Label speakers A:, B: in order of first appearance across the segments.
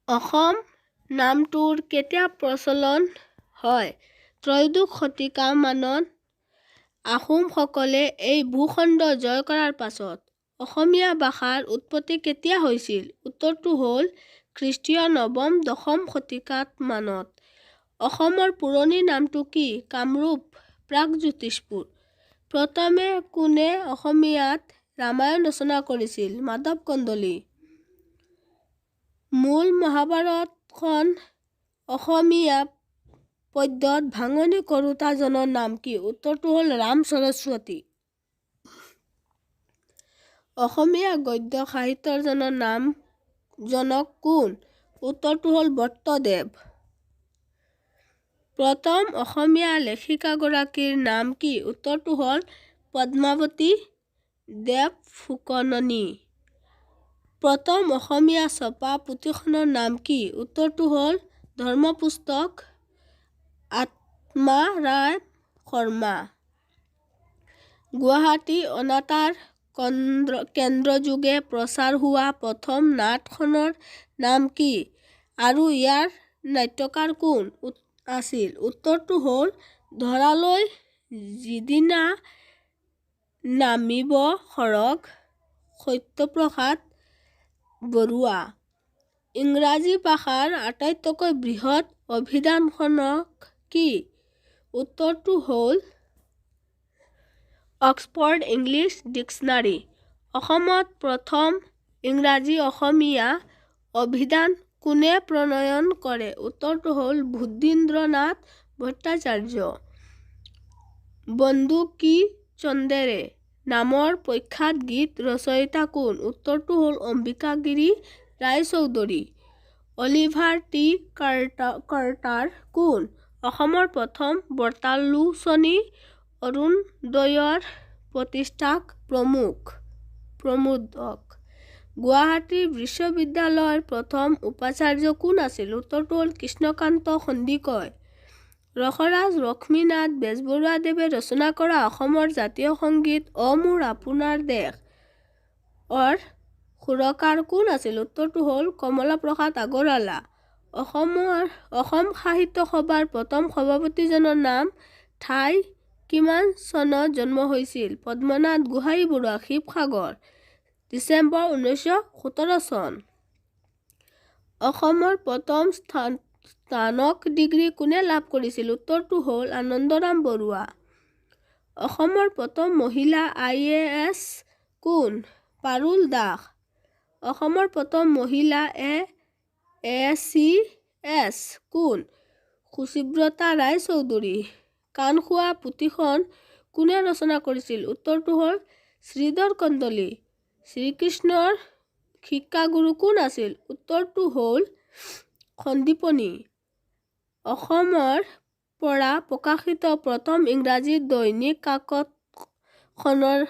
A: অসম নামটোৰ কেতিয়া প্ৰচলন হয়? ত্ৰয়োদশ শতিকামানত আহোমসকলে এই ভূখণ্ড জয় কৰাৰ পাছত। অসমীয়া ভাষাৰ উৎপত্তি কেতিয়া হৈছিল? উত্তৰটো হ'ল খ্ৰীষ্টীয় নৱম দশম শতিকামানত। অসমৰ পুৰণি নামটো কি? কামৰূপ প্ৰাগজ্যোতিষপুৰ। প্ৰথমে কোনে অসমীয়াত ৰামায়ণ ৰচনা কৰিছিল? মাধৱ কন্দলী। মূল মহাভাৰতখন অসমীয়া পদ্যত ভাঙনি কৰোতাজনৰ নাম কি? উত্তৰটো হ'ল ৰাম সৰস্বতী। অসমীয়া গদ্য সাহিত্যৰ জনক কোন? উত্তৰটো হ'ল ভট্টদেৱ। প্ৰথম অসমীয়া লেখিকাগৰাকীৰ নাম কি? উত্তৰটো হ'ল পদ্মাৱতী দেৱফুকননী। প্ৰথম অসমীয়া ছপা পুথিখনৰ নাম কি? উত্তৰটো হ'ল ধৰ্মপুস্তক, আত্মাৰাম শৰ্মা। গুৱাহাটী অনাতাঁৰ কেন্দ্ৰযোগে প্ৰচাৰ হোৱা প্ৰথম নাটখনৰ নাম কি আৰু ইয়াৰ নাট্যকাৰ কোন আছিল? উত্তৰটো হ'ল ধৰালৈ যিদিনা নামিব সৰগ, সত্যপ্ৰসাদ বৰুৱা। ইংৰাজী ভাষাৰ আটাইতকৈ বৃহৎ অভিধানখনক কি? উত্তৰটো হ'ল অক্সফৰ্ড ইংলিছ ডিক্সনাৰী। অসমত প্ৰথম ইংৰাজী অসমীয়া অভিধান কোনে প্ৰণয়ন কৰে? উত্তৰটো হ'ল বুদ্ধিন্দ্ৰনাথ ভট্টাচাৰ্য। বন্ধু কি ছন্দেৰে নামৰ প্ৰখ্যাত গীত ৰচয়িতা কোন? উত্তৰটো হ'ল Ambikagiri Raichoudhury. Oliver T Carter কোন? অসমৰ প্ৰথম বাৰ্তালোচনী অৰুণোদয়ৰ প্ৰতিষ্ঠাক প্ৰমোদক। গুৱাহাটী বিশ্ববিদ্যালয়ৰ প্ৰথম উপাচাৰ্য কোন আছিল? উত্তৰটো হ'ল কৃষ্ণকান্ত সন্দিকৈ। ৰসৰাজ লক্ষ্মীনাথ বেজবৰুৱাদেৱে ৰচনা কৰা অসমৰ জাতীয় সংগীত অ' মোৰ আপোনাৰ দেশ ৰ সুৰকাৰ কোন আছিল? উত্তৰটো হ'ল কমলাপ্ৰসাদ আগৰৱালা। অসম সাহিত্য সভাৰ প্ৰথম সভাপতিজনৰ নাম, ঠাই, কিমান চনত জন্ম হৈছিল? পদ্মনাথ গোহাঞি বৰুৱা, শিৱসাগৰ, ডিচেম্বৰ 1917 চন। অসমৰ প্ৰথম স্নাতক ডিগ্ৰী কোনে লাভ কৰিছিল? উত্তৰটো হ'ল আনন্দৰাম বৰুৱা। অসমৰ প্ৰথম মহিলা I A S কোন? পাৰুল দাস। অসমৰ প্ৰথম মহিলা এ এ চি এছ কোন? সুচিব্ৰতা ৰায়চৌধুৰী। কাণখোৱা পুথিখন কোনে ৰচনা কৰিছিল? উত্তৰটো হ'ল শ্ৰীধৰ কন্দলী। শ্ৰীকৃষ্ণৰ শিক্ষাগুৰু কোন আছিল? উত্তৰটো হ'ল সন্দীপনী। অসমৰ পৰা প্ৰকাশিত প্ৰথম ইংৰাজী দৈনিক কাকতখনৰ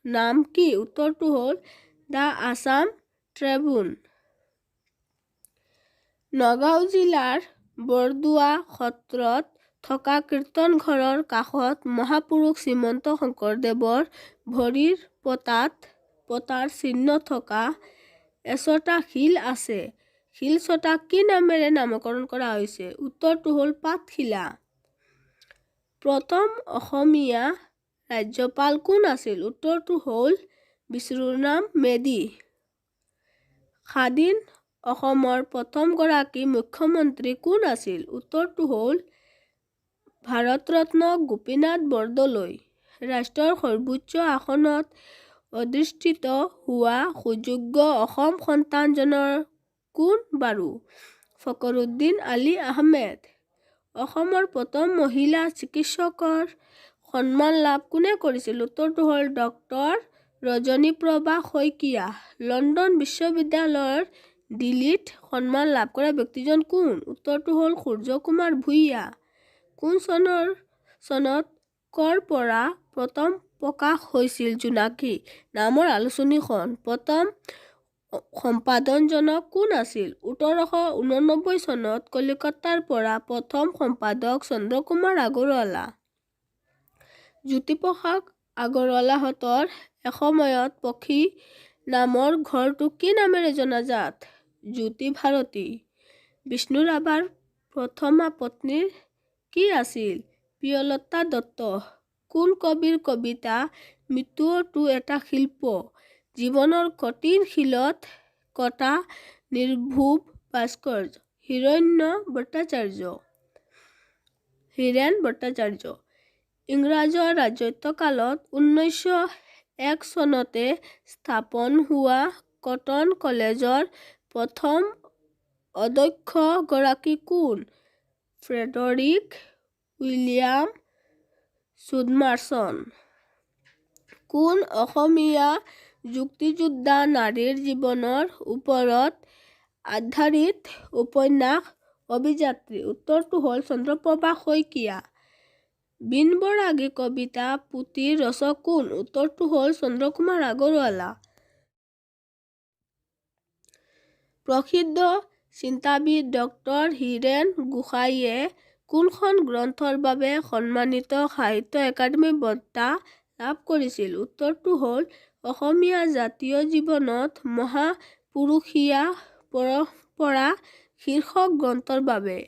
A: নাম কি? উত্তৰটো হ'ল the Assam Tribune. Nagaon জিলাৰ বৰদোৱা সত্ৰত থকা কীৰ্তন ঘৰৰ কাষত মহাপুৰুষ শ্ৰীমন্ত শংকৰদেৱৰ ভৰিৰ পতাৰ চিহ্ন থকা এচটা শিল আছে। শিলচটাক কি নামেৰে নামকৰণ কৰা হৈছে? উত্তৰটো হ'ল পাতশিলা। প্ৰথম অসমীয়া ৰাজ্যপাল কোন আছিল? উত্তৰটো হ'ল বিষ্ণুৰাম মেধি। স্বাধীন অসমৰ প্ৰথমগৰাকী মুখ্যমন্ত্ৰী কোন আছিল? উত্তৰটো হ'ল ভাৰতৰত্ন গোপীনাথ বৰদলৈ। ৰাষ্ট্ৰৰ সৰ্বোচ্চ আসনত অধিষ্ঠিত হোৱা সুযোগ্য অসম সন্তানজনৰ কোন বাৰু? ফকৰুদ্দিন আলি আহমেদ। অসমৰ প্ৰথম মহিলা চিকিৎসকৰ সন্মান লাভ কোনে কৰিছিল? উত্তৰটো হ'ল ডক্টৰ ৰজনীপ্ৰভা শইকীয়া। লণ্ডন বিশ্ববিদ্যালয়ৰ ডিলিট সন্মান লাভ কৰা ব্যক্তিজন কোন? উত্তৰটো হ'ল সূৰ্যকুমাৰ ভূঞা। কোন চনত কৰ পৰা প্ৰথম প্ৰকাশ হৈছিল জোনাকী নামৰ আলোচনীখন? প্ৰথম সম্পাদকজন কোন আছিল? 1889 চনত কলিকতাৰ পৰা প্ৰথম সম্পাদক চন্দ্ৰকুমাৰ আগৰৱালা। জ্যোতিপ্ৰসাদ আগৰৱালাহঁতৰ এসময়ত পক্ষী নামৰ ঘৰটো কি নামেৰে জনাজাত? জ্যোতি ভাৰতী। বিষ্ণু ৰাভাৰ প্ৰথমা পত্নীৰ কি আছিল? প্ৰিয়লতা দত্ত। কোন কবিৰ কবিতা মৃত্যুওতো এটা শিল্প, জীৱনৰ কঠিন শিলত কটা নিৰ্ভুল ভাস্কৰ্য? হিৰণ্য ভট্টাচাৰ্য। হীৰেণ ভট্টাচাৰ্য। ইংৰাজৰ ৰাজত্বকালত 1901 চনতে স্থাপন হোৱা কটন কলেজৰ প্ৰথম অধ্যক্ষগৰাকী কোন? Frederick William Sudmersen. কোন অসমীয়া মুক্তিযোদ্ধা নাৰীৰ জীৱনৰ ওপৰত আধাৰিত উপন্যাস অভিযাত্ৰী? উত্তৰটো হ'ল চন্দ্ৰপ্ৰভা শইকীয়া। বীণবৰাগী কবিতা পুথিৰ ৰচক কোন? উত্তৰটো হ'ল চন্দ্ৰকুমাৰ আগৰৱালা। প্ৰসিদ্ধ চিন্তাবিদ ডক্টৰ হীৰেণ গোহাঁইয়ে কোনখন গ্ৰন্থৰ বাবে সন্মানিত সাহিত্য একাডেমী বঁটা লাভ কৰিছিল? উত্তৰটো হ'ল অসমীয়া জাতীয় জীৱনত মহাপুৰুষীয়া পৰম্পৰা শীৰ্ষক গ্ৰন্থৰ বাবে।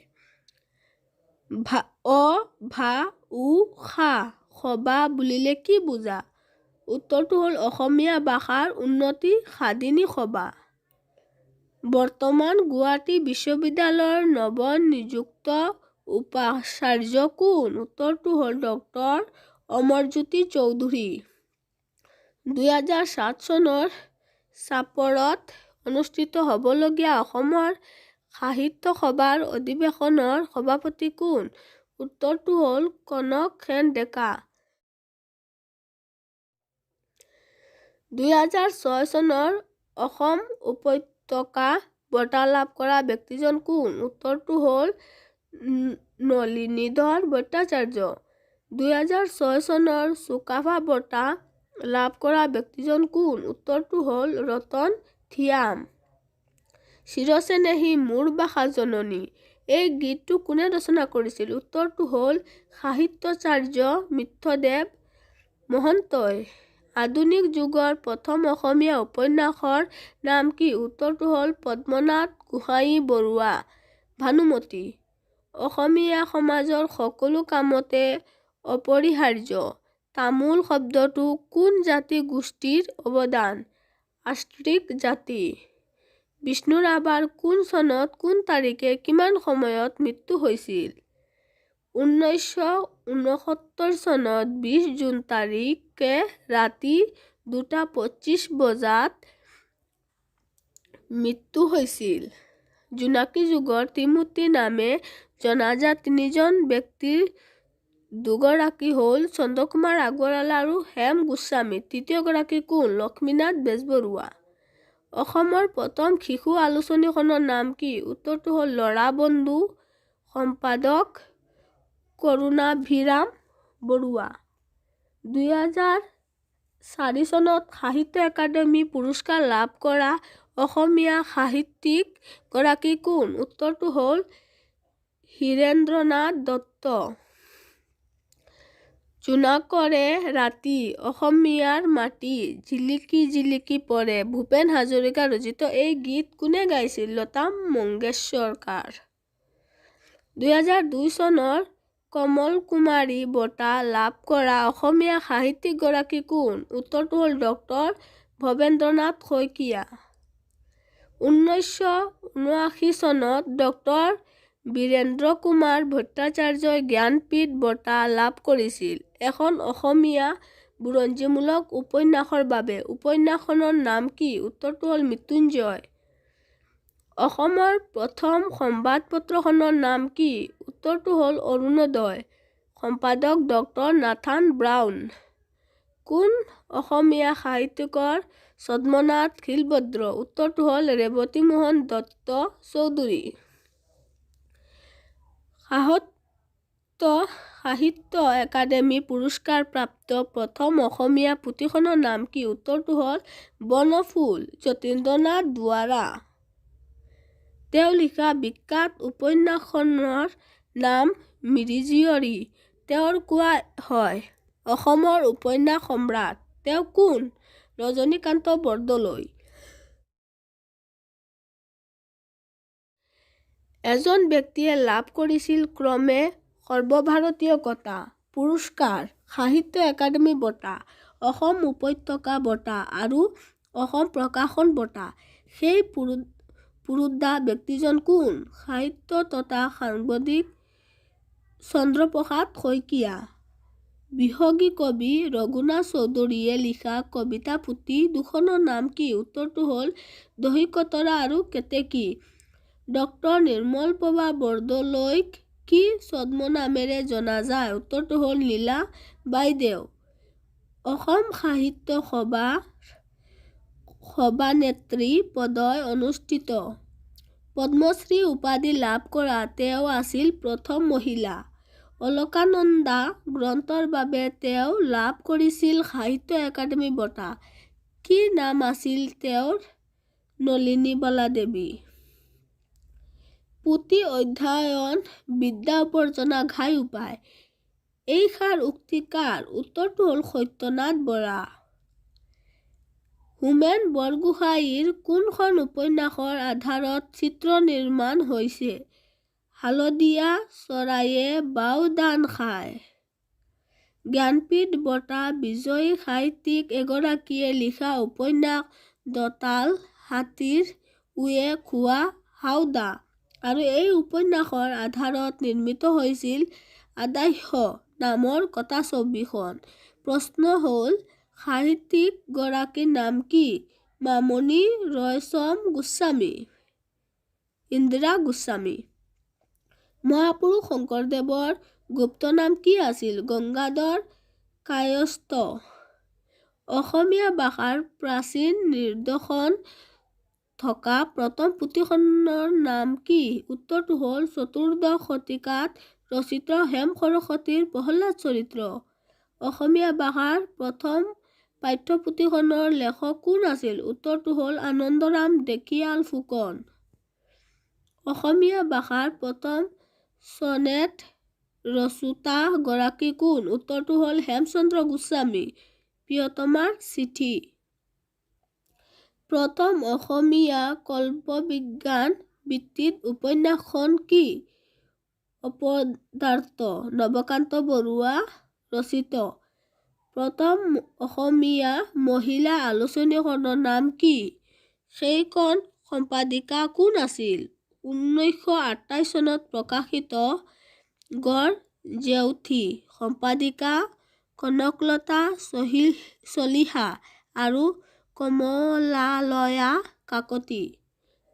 A: অ ভা উ সা সভা বুলিলে কি বুজা? উত্তৰটো হ'ল অসমীয়া ভাষাৰ উন্নতি সাধিনী সভা। বৰ্তমান গুৱাহাটী বিশ্ববিদ্যালয়ৰ নৱ নিযুক্ত উপাচাৰ্য কোন? উত্তৰটো হ'ল ডক্টৰ অমৰজ্যোতি চৌধুৰী। 2007 চনৰ চাপৰত অনুষ্ঠিত হ'বলগীয়া অসমৰ সাহিত্য সভাৰ অধিৱেশনৰ সভাপতি কোন? উত্তৰটো হ'ল কনক সেন ডেকা। 2006 চনৰ অসম উপত্যকা বঁটা লাভ কৰা ব্যক্তিজন কোন? উত্তৰটো হ'ল নলিনীধৰ ভট্টাচাৰ্য। 2006 চনৰ চুকাফা বঁটা লাভ কৰা ব্যক্তিজন কোন? উত্তৰটো হ'ল ৰতন থিয়াম। চিৰচেনেহী মোৰ ভাষা জননী এই গীতটো কোনে ৰচনা কৰিছিল? উত্তৰটো হ'ল সাহিত্যাচাৰ্য মিত্ৰদেৱ মহন্তই। আধুনিক যুগৰ প্ৰথম অসমীয়া উপন্যাসৰ নাম কি? উত্তৰটো হ'ল পদ্মনাথ গোহাঞি বৰুৱা ভানুমতী। অসমীয়া সমাজৰ সকলো কামতে অপৰিহাৰ্য তামোল শব্দটো কোন জাতি গোষ্ঠীৰ অৱদান? আষ্ট্ৰিক জাতি। বিষ্ণু ৰাভাৰ কোন চনত কোন তাৰিখে কিমান সময়ত মৃত্যু হৈছিল? 1969 চনত 20 জুন তাৰিখে ৰাতি 2:25 বজাত মৃত্যু হৈছিল। জোনাকী যুগৰ ত্ৰিমূৰ্তি নামে জনাজাত তিনিজন ব্যক্তিৰ দুগৰাকী হ'ল চন্দ্ৰকুমাৰ আগৰৱালা আৰু হেম গোস্বামী। তৃতীয়গৰাকী কোন? লক্ষ্মীনাথ বেজবৰুৱা। অসমৰ প্ৰথম শিশু আলোচনীখনৰ নাম কি? উত্তৰটো হ'ল ল'ৰা বন্ধু। সম্পাদক কৰুণাভিৰাম বৰুৱা। 2004 চনত সাহিত্য একাডেমী পুৰস্কাৰ লাভ কৰা অসমীয়া সাহিত্যিক গৰাকী কোন? উত্তৰটো হ'ল হীৰেন্দ্ৰনাথ দত্ত। জোনাকৰে ৰাতি অসমীয়াৰ মাটি জিলিকি জিলিকি পৰে ভূপেন হাজৰিকা ৰচিত এই গীত কোনে গাইছিল? লতা মংগেশকাৰ। 2002 চনৰ কমল কুমাৰী বঁটা লাভ কৰা অসমীয়া সাহিত্যিকগৰাকী কোন? উত্তৰটো হ'ল ডক্টৰ ভৱেন্দ্ৰনাথ শইকীয়া। 1979 চনত ডক্টৰ বীৰেন্দ্ৰ কুমাৰ ভট্টাচাৰ্যই জ্ঞানপীঠ বঁটা লাভ কৰিছিল এখন অসমীয়া বুৰঞ্জীমূলক উপন্যাসৰ বাবে। উপন্যাসখনৰ নাম কি? উত্তৰটো হ'ল মৃত্যুঞ্জয়। অসমৰ প্ৰথম সংবাদপত্ৰখনৰ নাম কি? উত্তৰটো হ'ল অৰুণোদয়। সম্পাদক ডক্টৰ নাথান ব্ৰাউন। কোন অসমীয়া সাহিত্যিকৰ ছদ্মনাম শীলভদ্ৰ? উত্তৰটো হ'ল ৰেৱতীমোহন দত্ত চৌধুৰী। সাহিত্য একাডেমী পুৰস্কাৰ প্ৰাপ্ত প্ৰথম অসমীয়া পুথিখনৰ নাম কি? উত্তৰটো হ'ল বনফুল, যতীন্দ্ৰনাথ দুৱৰা। তেওঁ লিখা বিখ্যাত উপন্যাসখনৰ নাম মিৰিজীয়ৰী। তেওঁৰ কোৱা হয় অসমৰ উপন্যাস সম্ৰাট। তেওঁ কোন? ৰজনীকান্ত বৰদলৈ। এজন ব্যক্তিয়ে লাভ কৰিছিল ক্ৰমে সৰ্বভাৰতীয় কথা পুৰস্কাৰ, সাহিত্য একাডেমী বঁটা, অসম উপত্যকা বঁটা আৰু অসম প্ৰকাশন বঁটা। সেই পুৰোধা ব্যক্তিজন কোন? সাহিত্য তথা সাংবাদিক চন্দ্ৰপ্ৰসাদ শইকীয়া। বিহগী কবি ৰঘুনাথ চৌধুৰীয়ে লিখা কবিতা পুথি দুখনৰ নাম কি? উত্তৰটো হ'ল দহিকতৰা আৰু কেতেকী। ডক্টৰ নিৰ্মলপ্ৰভা বৰদলৈক কি ছদ্মনামেৰে জনা যায়? উত্তৰটো হ'ল নীলা বাইদেউ। অসম সাহিত্য সভাৰ সভানেত্ৰী পদত অনুষ্ঠিত পদ্মশ্ৰী উপাধি লাভ কৰা তেওঁ আছিল প্ৰথম মহিলা। অলকানন্দা গ্ৰন্থৰ বাবে তেওঁ লাভ কৰিছিল সাহিত্য একাডেমী বঁটা। কি নাম আছিল তেওঁৰ? নলিনীবালা দেৱী। পুথি অধ্যয়ন বিদ্যা উপাৰ্জনৰ ঘাই উপায়, এইষাৰ উক্তি কাৰ? উত্তৰটো হ'ল সত্যনাথ বৰা। হোমেন বৰগোহাঞিৰ কোনখন উপন্যাসৰ আধাৰত চিত্ৰ নিৰ্মাণ হৈছে হালধীয়া চৰায়ে বাও ধান খায়? জ্ঞানপীঠ বঁটা বিজয়ী সাহিত্যিক এগৰাকীয়ে লিখা উপন্যাস দঁতাল হাতীৰ উঁয়ে খোৱা হাওদা আৰু এই উপন্যাসৰ আধাৰত নিৰ্মিত হৈছিল আদাহ্য নামৰ কথাছবিখন। প্ৰশ্ন হ'ল সাহিত্যিকগৰাকীৰ নাম কি? মামণি ৰয়ছম গোস্বামী, ইন্দিৰা গোস্বামী। মহাপুৰুষ শংকৰদেৱৰ গুপ্তনাম কি আছিল? গংগাধৰ কায়স্থ। অসমীয়া ভাষাৰ প্ৰাচীন নিদৰ্শন থকা প্ৰথম পুথিখনৰ নাম কি? উত্তৰটো হ'ল চতুৰ্দশ শতিকাত ৰচিত হেম সৰস্বতীৰ প্ৰহ্লাদ চৰিত্ৰ। অসমীয়া ভাষাৰ প্ৰথম পাঠ্যপুথিখনৰ লেখক কোন আছিল? উত্তৰটো হ'ল আনন্দৰাম ঢেকিয়াল ফুকন। অসমীয়া ভাষাৰ প্ৰথম চনেট ৰচোঁতা গৰাকী কোন? উত্তৰটো হ'ল হেমচন্দ্ৰ গোস্বামী, প্ৰিয়তমাৰ চিঠি। প্ৰথম অসমীয়া কল্পবিজ্ঞান ভিত্তিক উপন্যাসখন কি? অপদাৰ্থ, নৱকান্ত বৰুৱা ৰচিত। প্ৰথম অসমীয়া মহিলা আলোচনীখনৰ নাম কি? সেইখন সম্পাদিকা কোন আছিল? 1928 চনত প্ৰকাশিত গড় জেউতি, সম্পাদিকা কনকলতা চলিহা আৰু কমলালয়া কাকতি।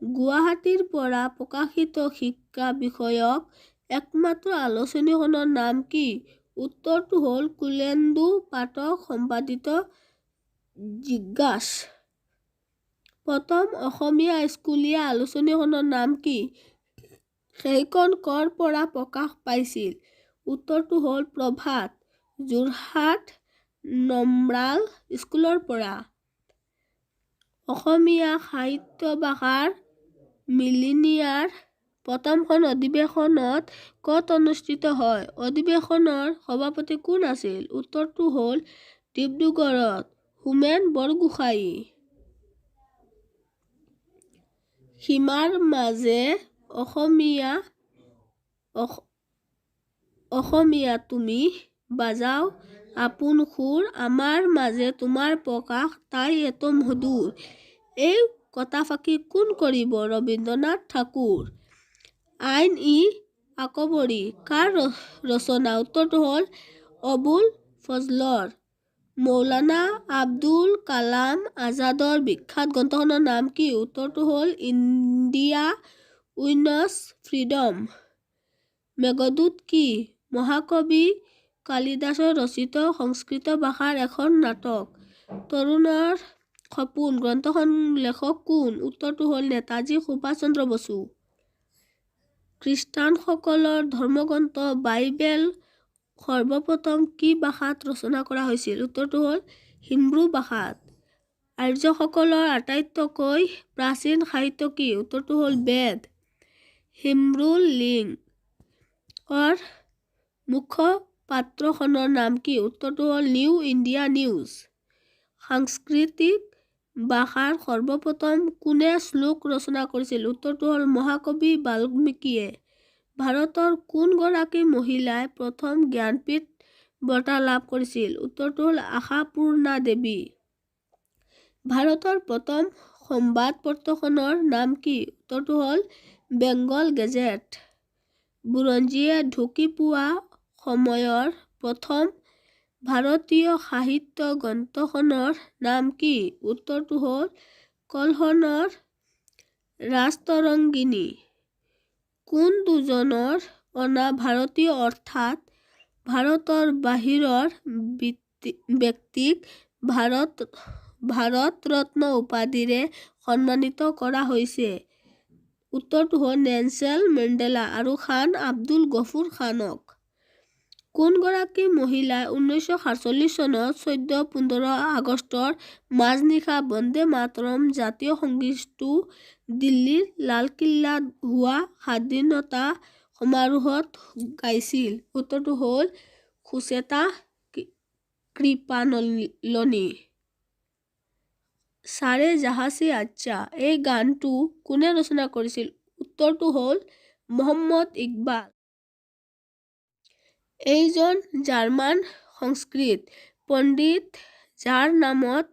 A: গুৱাহাটীৰ পৰা প্ৰকাশিত শিক্ষা বিষয়ক একমাত্ৰ আলোচনীখনৰ নাম কি? উত্তৰটো হ'ল কুলেন্দু পাঠক সম্পাদিত জিজ্ঞাসা। প্ৰথম অসমীয়া স্কুলীয়া আলোচনীখনৰ নাম কি? সেইখন ক'ৰ পৰা প্ৰকাশ পাইছিল? উত্তৰটো হ'ল প্ৰভাত, যোৰহাট নৰ্মাল স্কুলৰ পৰা। অসমীয়া সাহিত্য সভাৰ মিলিনিয়াৰ প্ৰথমখন অধিৱেশনত ক'ত অনুষ্ঠিত হয়? অধিৱেশনৰ সভাপতি কোন আছিল? উত্তৰটো হ'ল ডিব্ৰুগড়ত হোমেন বৰগোহাঞি। সীমাৰ মাজে অসমীয়া অসমীয়া তুমি বাজাও আপোন সুৰ, আমাৰ মাজে তোমাৰ প্ৰকাশ তাই এত মধুৰ, এই কথাফাঁকি কোন কৰিব? ৰবীন্দ্ৰনাথ ঠাকুৰ। আইন ই আকবৰী কাৰ ৰচনা? উত্তৰটো হ'ল অবুল ফজলৰ। মৌলানা আব্দুল কালাম আজাদৰ বিখ্যাত গ্ৰন্থখনৰ নাম কি? উত্তৰটো হ'ল ইণ্ডিয়া উইনছ ফ্ৰীডম। মেঘদূত কি? মহাকবি কালিদাসৰ ৰচিত সংস্কৃত ভাষাৰ এখন নাটক। তৰুণৰ সপোন গ্ৰন্থখনৰ লেখক কোন? উত্তৰটো হ'ল নেতাজী সুভাষ চন্দ্ৰ বসু। খ্ৰীষ্টানসকলৰ ধৰ্মগ্ৰন্থ বাইবেল সৰ্বপ্ৰথম কি ভাষাত ৰচনা কৰা হৈছিল? উত্তৰটো হ'ল হিব্ৰু ভাষাত। আৰ্যসকলৰ আটাইতকৈ প্ৰাচীন সাহিত্য কি? উত্তৰটো হ'ল বেদ। হিব্ৰু লিংক-ৰ মুখপাত্ৰখনৰ নাম কি? উত্তৰটো হ'ল নিউ ইণ্ডিয়া নিউজ। সাংস্কৃতিক ভাষাৰ সৰ্বপ্ৰথম কোনে শ্লোক ৰচনা কৰিছিল? উত্তৰটো হ'ল মহাকবি বাল্মীকিয়ে। ভাৰতৰ কোনগৰাকী মহিলাই প্ৰথম জ্ঞানপীঠ বঁটা লাভ কৰিছিল? উত্তৰটো হ'ল আশাপূৰ্ণা দেৱী। ভাৰতৰ প্ৰথম সংবাদপত্ৰখনৰ নাম কি? উত্তৰটো হ'ল বেংগল গেজেট। বুৰঞ্জীয়ে ঢুকি পোৱা সময়ৰ প্ৰথম ভাৰতীয় সাহিত্য গ্ৰন্থখনৰ নাম কি? উত্তৰটো হ'ল কলহনৰ ৰাজতৰংগিনী। কোন দুজনৰ অনা ভাৰতীয় অৰ্থাৎ ভাৰতৰ বাহিৰৰ ব্যক্তিক ভাৰত ৰত্ন উপাধিৰে সন্মানিত কৰা হৈছে? উত্তৰটো হ'ল নেলছন মেণ্ডেলা আৰু খান আব্দুল গফুৰ খানক। কোনগৰাকী মহিলাই 1947 চনত 14-15 আগষ্টৰ মাজনিশা বন্দে মাতৰম জাতীয় সংগীতটো দিল্লীৰ লালকিল্লাত হোৱা স্বাধীনতা সমাৰোহত গাইছিল? উত্তৰটো হ'ল সুচেতা কৃপালনী। চাৰে জাহাঁ চে আচ্ছা এই গানটো কোনে ৰচনা কৰিছিল? উত্তৰটো হ'ল মহম্মদ ইকবাল। এইজন জাৰ্মান সংস্কৃত পণ্ডিত, যাৰ নামত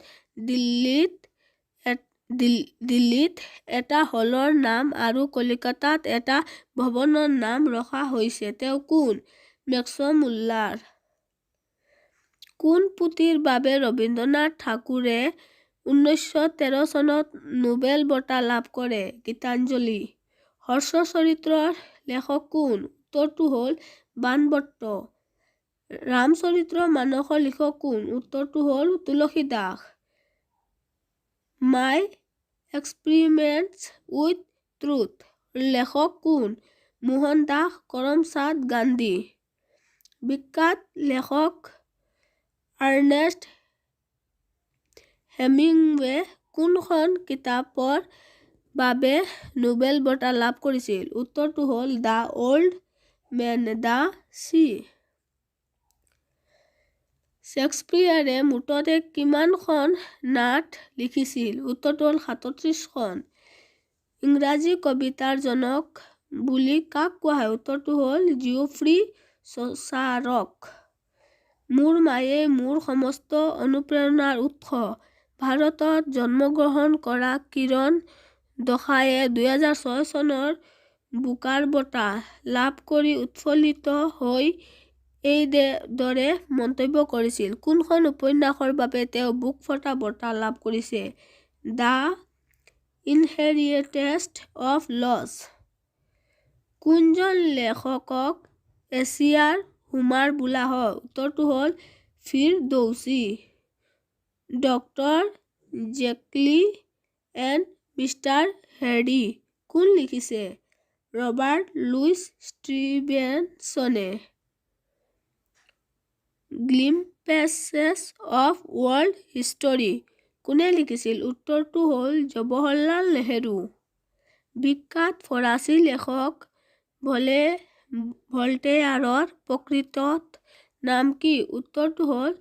A: দিল্লীত এটা হলৰ নাম আৰু কলিকতাত এটা ভৱনৰ নাম ৰখা হৈছে, তেওঁ কোন? Max Muller. কোন পুথিৰ বাবে ৰবীন্দ্ৰনাথ ঠাকুৰে 1913 চনত নোবেল বঁটা লাভ কৰে? গীতাঞ্জলি। হৰ্ষচৰিতৰ লেখক কোন? উত্তৰটো হ'ল বাণভট্ট। ৰামচৰিত মানসৰ লিখক কোন? উত্তৰটো হ'ল তুলসীদাস। মাই এক্সপেৰিমেণ্টছ উইথ ট্ৰুথ লেখক কোন? মোহনদাস কৰমচাঁদ গান্ধী। বিখ্যাত লেখক আৰ্নেষ্ট হেমিংৱে কোনখন কিতাপৰ বাবে নোবেল বঁটা লাভ কৰিছিল? উত্তৰটো হ'ল the old man the sea. শ্বেক্সপীয়েৰে মুঠতে কিমানখন নাট লিখিছিল? উত্তৰটো হ'ল 37খন। ইংৰাজী কবিতাৰ জনক বুলি কাক কোৱা হয়? উত্তৰটো হ'ল জিঅ'ফ্ৰী চচাৰক। মোৰ মায়েই মোৰ সমস্ত অনুপ্ৰেৰণাৰ উৎস। ভাৰতত জন্মগ্ৰহণ কৰা কিৰণ দেশায়ে 2006 চনৰ বুকাৰ বঁটা লাভ কৰি উৎফুল্লিত হৈ এইদৰে মন্তব্য কৰিছিল। কোনখন উপন্যাসৰ বাবে তেওঁ বুকফটা বঁটা লাভ কৰিছে? The inheritance of loss. কোনজন লেখকক এছিয়াৰ হোমাৰ বোলা হয়? উত্তৰটো হ'ল Firdausi. Doctor Jekyll and mister Hyde কোন লিখিছে? ৰবাৰ্ট লুইছ ষ্টিভেনছনে। গ্লিম্পছেছ অফ ৱৰ্ল্ড হিষ্টৰী কোনে লিখিছিল? উত্তৰটো হ'ল জৱাহৰলাল নেহৰু। বিখ্যাত ফৰাচী লেখক ভলটেয়াৰৰ প্ৰকৃত নাম কি? উত্তৰটো হ'ল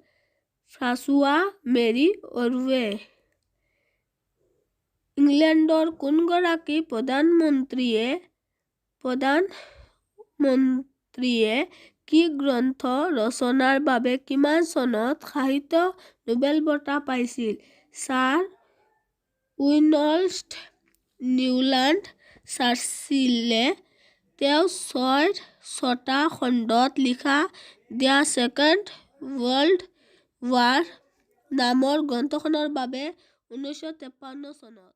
A: ফ্ৰান্সোৱা মেৰী অৰুৱে। ইংলেণ্ডৰ কোনগৰাকী প্ৰধানমন্ত্ৰীয়ে কি গ্ৰন্থ ৰচনাৰ বাবে কিমান চনত সাহিত্য নোবেল বঁটা পাইছিল? ছাৰ উইনষ্টন নিউলাণ্ড চাৰ্চিলে তেওঁ ছটা খণ্ডত লিখা the second world war নামৰ গ্ৰন্থখনৰ বাবে 1953 চনত।